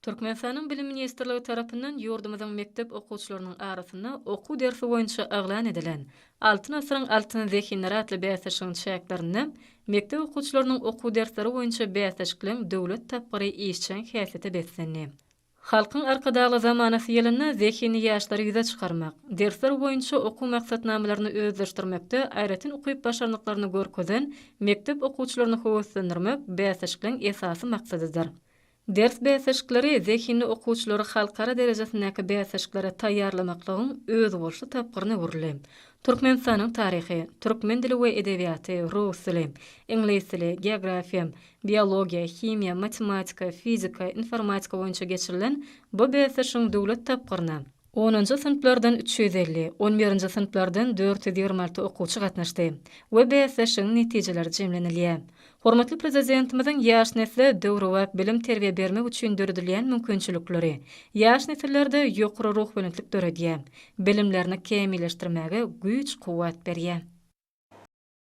Türkmenistanyň Bilim ministrligi tarapyndan ýurdumyzyň mekdep okuwçylarynyň arasynda okuw dersi boýunça yglan edilen Altyn asyryň altyn zehinleri atly bäsleşigiň çäklerinde mekdep okuwçylarynyň okuw dersleri boýunça bäsleşikleň döwlet tapgyry işjeň häsiýete beslendi. Halkyň Arkadagly zamanasy ýylynda zehinli ýaşlary ýüze çykarmak, dersler boýunça okuw maksatnamalaryny özleşdirmekde aýratyn ukyp-başarnyklaryny görkezen mekdep okuwçylaryny höweslendirmek bäsleşikleň esasy maksadydyr. Ders bäsleşikleri zehinli okuwçylary halkara derejesindäki bäsleşiklere taýýarlamaklygyň özboluşly tapgyryna öwrüldi. Türkmenistanyň taryhy, türkmen dili we edebiýaty, rus dili, iňlis dili, geografiýa, biologiýa, himiýa, matematika, fizika, informatika boýunça geçirilen bu bäsleşigiň döwlet tapgyryna Onunjy synplardan 350, on birinji synplardan 426 okuwçy gatnaşdy we bäsleşigiň netijeleri jemlenilýär. Hormatly Prezidentimiziň ýaş nesle döwrebap bilim-terbiýe bermek üçin döredilýän mümkinçilikleri ýaş nesillerde ýokary ruhubelentlik döredýär, bilimlerini kämilleşdirmäge güýç-kuwwat berýär.